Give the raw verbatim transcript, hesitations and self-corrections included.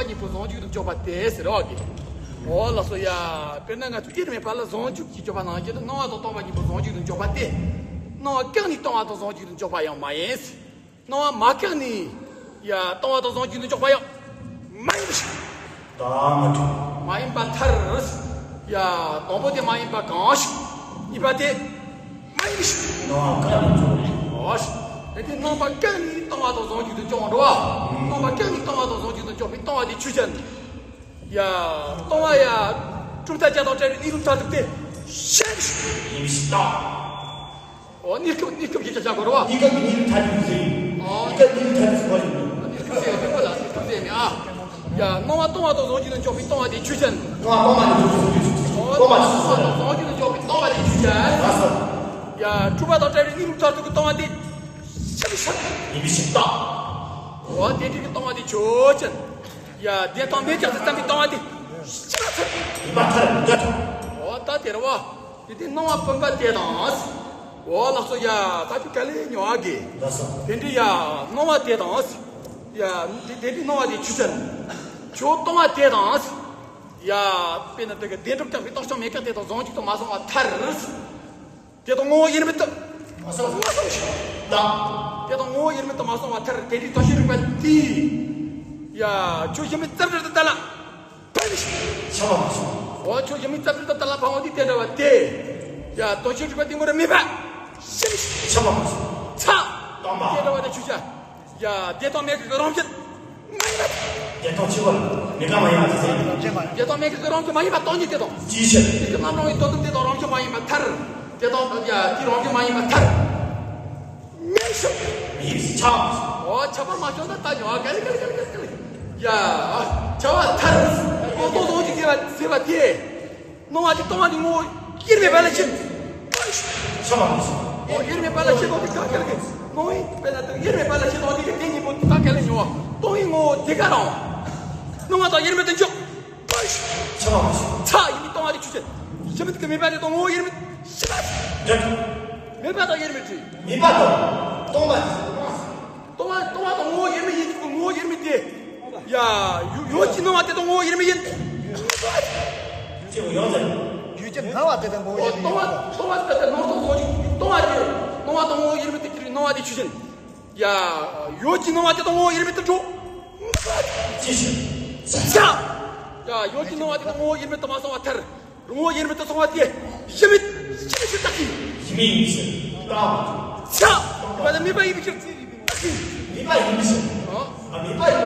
གཉིས་པོ་ཟུང་འཇུག་ཏུ་འཇོག་པ་སྟེ་ཟེར་བ་གི། འོ་ལགས་སོ་ཡ། དཔེར་ན་ང་ཚོ་དབྱེར་མེད་པ་ལ་ཟུང་འཇུག་གི་འཇོག་པ་ནང་བཞིན་དུ་སྣང་བ་དང་སྟོང་པ་གཉིས་པོ་ཟུང་འཇུག་ཏུ་འཇོག་པ་སྟེ། སྣང་བ་བཀག་ནས་སྟོང་བ་དང་ཟུང་འཇུག་ཏུ་འཇོག་པ་ཡང་མ་ཡིན། སྣང་བ་མ་བཀག་ནས་ཡ་སྟོང་བ་དང་ཟུང་འཇུག་ཏུ་འཇོག་པ་ཡང་མ་ཡིན། ད་མ་གྲུབ། མ་ཡིན་པ་མཐར། ཡ། དང་པོ་དེ་མ་ཡིན་པ་གང་ཞིག་གཉིས་པ་དེ། མ་ཡིན་ཞིག་སྣང་བ་བཀག་ནས་འཇོག་པ། འོ་ཞིག་དེ་དེ་སྣང་བ་བཀག་ནས་སྟོང་བ་དང་ཟུང་འཇུག་ཏུ་འཇོག་འགྲོ་བ། སྣང་བ་བཀག་ནས་སྟོང་བ་དང་ཟུང་འཇུག་ཏུ་འཇོག་པའི་སྟོང་བ་དེ་ཆོས་ཅན། ཡ། སྟོང་བ་ཡ། གྲུབ་མཐའ་བརྒྱད་དང་བྲལ་བའི་གནས་ལུགས་མཐར་ཐུག་དེ་ཞེན་ཞིག་ཡིན་ཞིག་ད། འོ་གནས་སྐབས་གནས་སྐབས་ཀྱི་ཆ་བཞག་དགོས་རེད་བ། གནས་སྐབས་ཀྱི་གནས་ལུགས་མཐར་ཐུག་ཟེར། འོ། གནས་སྐབས་གནས་ལུགས་མཐར་ཐུག་ཟེར་བ་ཡིན། གནས་སྐབས་ཟེར་དེ་ཁོ་ལ་གནས་སྐབས་ཟེར་ནས་ཨ། ཡ། སྣང་བ་སྟོང་བ་དང་ཟུང་འཇུག་ཏུ་འཇོག་པའི་སྟོང་བ་དེ་ཆོས་ཅན། སྣང་བ་སྟོང་བ་ནི་ཟུང་འཇུག་ཏུ་འཇོག་པའི་སྟོང་བ་ཆོས་ཅན། སྟོང་བ་དང་ཟུང་འཇུག་ཏུ་འཇོག་པའི་སྟོང་བ་དེ་ཆོས་ཅན། ལགས་སོ། ཡ། གྲུབ་པ་དང་བྲལ་བའི་གནས་ལུགས་མཐར་ཐུག་གི་སྟོང་བ་དེ་ཞེན་ཞིག་ཡིན་པའི་ཕྱིར་ད། འོ་དེ་འདྲ་གི་སྟོང་བ་དེ་ཆོས་ཅན། ཡ། བདེན་སྟོང་མེད་ཀྱང་ཟེར་བསམ་པའི་སྟོང་བ་དེ་ཞེན་པ་མཐར་ཐུག་ཡིན་པ་མཐར་ཐུག་འོ་ད་དེ་རེད་བ། དེ་དེ་སྣང་བ་སྤངས་པ་དེ་དང་། འོ་ལགས་སོ་ཡ། ད་ཁྱོད་ག་ལེ་ཉོ་ཨ་གེ། ལགས་སོ། དེ་འདྲའི་ཡ་སྣང་བ་དེ་དང་། ཡ། དེ་དེ་འདྲའི་སྣང་བ་དེ་ཆོས་ཅན། ཁྱོད་སྟོང་བ་དེ་དང་། ཡ། དཔེར་ན་དེ་ག་བདེན་གྲུབ་རྐྱང་པའི་སྟོང་ཞིང་མེད་དགག་དེ་དང་ཟུང་འཇུག་ཏུ་མ་སོང་བ་མཐར། དེ་དང་ངོ་བོ་དབྱེར་མེད་དུ་མ་སོང་བ་མཐར། དེ་དང་ངོ་བོ་དབྱེར་མེད་དུ་མ་སོང་བ་མཐར་དེ་འདྲའི་དོན་ཤེས་རིག་པ་དེས། ཡ། ཁྱོད་གཞི་མེད་རྩལ་འབྲེལ་དུ་བལྟ་ལ་ཕན་ཞིག་ཁྱབ་པ་མ་སོང་། འོ་ཁྱོད་གཞི་མེད་རྩལ་འབྲེལ་དུ་བལྟ་ལ་ཕན་བ་འདི་དེ་འདྲ་བ་དེ། ཡ། དོན་ཤེས་རིག་པ་དེ་ངོ་རེ་མེད་པ་ཞེན་ཞིག་ཁྱབ་པ་མ་སོང་། ཚ། སྟོང་པ། དེ་འདྲ་བ་དེ་ཆོས་ཅན། ཡ། བདེན་སྟོང་མེད་དགག་གི་རང་བཞིན་མ་ཡིན་པ། བདེན་སྟོང་ཆོས་ཅན། མེད་དགག་མ་ཡིན་པ་དེ་ཚེ། བདེན་སྟོང་མེད་དགག་གི་རང་བཞིན་མ་ཡིན་པ་སྟོང་ཉིད་དེ་དང་། ཅིའི་ཕྱིར། དེ་གི་རྣམ་གྲངས་ཀྱི་དོན་དམ་དེ་དང་རང་བཞིན་མ་ཡིན་པ་མཐར། དེ་དང་ཡ་དེ་རང་བཞིན་མ་ཡིན་པ་མཐར། མེད་ཞིང་། མེད་ཞིང་ཁྱབ། འོ་ཁྱབ་པ་མ་ཤོང་ན་ད་ཉོ་ག་ལེ་ག་ལེ་ག་ལེ་ག་ལེ། ཡ། ཁྱབ་པ་མཐར། འོ་ཏོ་ཏོ་ཅིག་ཟེར་བ་ཟེར་བ་དེ། སྣང་བ་དེ་སྟོང་བ་དེ་ངོ་བོ་དབྱེར་མེད་པ་ལ་ཕྱིན། ཆ་མ་མི་ཤེས། ཨོ་དབྱེར་མེད་པ་ལ་ཕྱིན་ནོ་དེ་ག་གེ་ལ་གེ། སྣང་བའི་དཔེར་ན་དེ་དབྱེར་མེད་པ་ལ་ཕྱིན་ནོ་དེ་ག་དེ་གཉིས་པོ་དེ་ག་གེ་ལ་ཉོ་བ། སྟོང་བའི་ངོ་བོ་དེ་ག་རང་། སྣང་བ་དང་དབྱེར་མེད་དུ་འཇོག་ཆ་མ་མི་ཤེས། ཆ་ཡིན་པའི་སྟོང་བ་དེ་ཆོས་ཅན། ཕྱི་མེད་དུ་མེད་པ་དེ་དང་ངོ་བོ་དབྱེར་མེད་ཕྱིན་པ། འདྲ། མེད་པ་དང་དབྱེར་མེད་དེ། མེད་པ་དང་སྟོང་པ་དེ། སྟོང་བ་སྟོང་བ་དང་ངོ་བོ་དབྱེར་མེད་ཡིན་གྱི་ངོ་བོ་དབྱེར་མེད་དེ། ཡ། ཡོད་ཡོད་ཀྱི་སྣང་བ་དེ་དང་ངོ་བོ་དབྱེར་མེད་ཡིན། ཅེས་ཡོངས་ཟེར། ཡོད་ཀྱི་སྣང་བ་དེ་དང་ངོ་བོ་དབྱེར་མེད་ཡིན། སྟོང་བ་སྟོང་བ་དེ་ལྟར་སྣང་སྟོང་ཟུང་འཇུག་སྟོང་བ་དེ། སྣང་བ་དང་ངོ་བོ་དབྱེར་མེད་དུ་གྱུར་པའི་སྣང་བ་དེ་ཆོས་ཅན། ཡ། ཡོད་ཀྱི་སྣང་བ་དེ་དང་ངོ་བོ་དབྱེར་མེད་དུ་འགྲོ། ཅི་ཞིག །ཅི། ཡ། ཡོད་ཀྱི་སྣང་བ་དེ་དང་ངོ་བོ་དབྱེར་མེད་དུ་མ་སོང་བ་མཐར། ངོ་བོ་དབྱེར་མེད་དུ་སོང་བ་དེ། གཞི་མེད། གཞི་མེད་ཞིག་བཏགས་ཀྱི། གཞི་མེད་ཡིན་ཕྱིར། བཏགས། ཆ། མེད་པ་ལ་མེད་པ་ཡིན་པའི་ཕྱིར། བཏགས་ཀྱི། མེད་པ་ཡིན་ཕྱིར། ཨ། མེད་པ་ཡིན།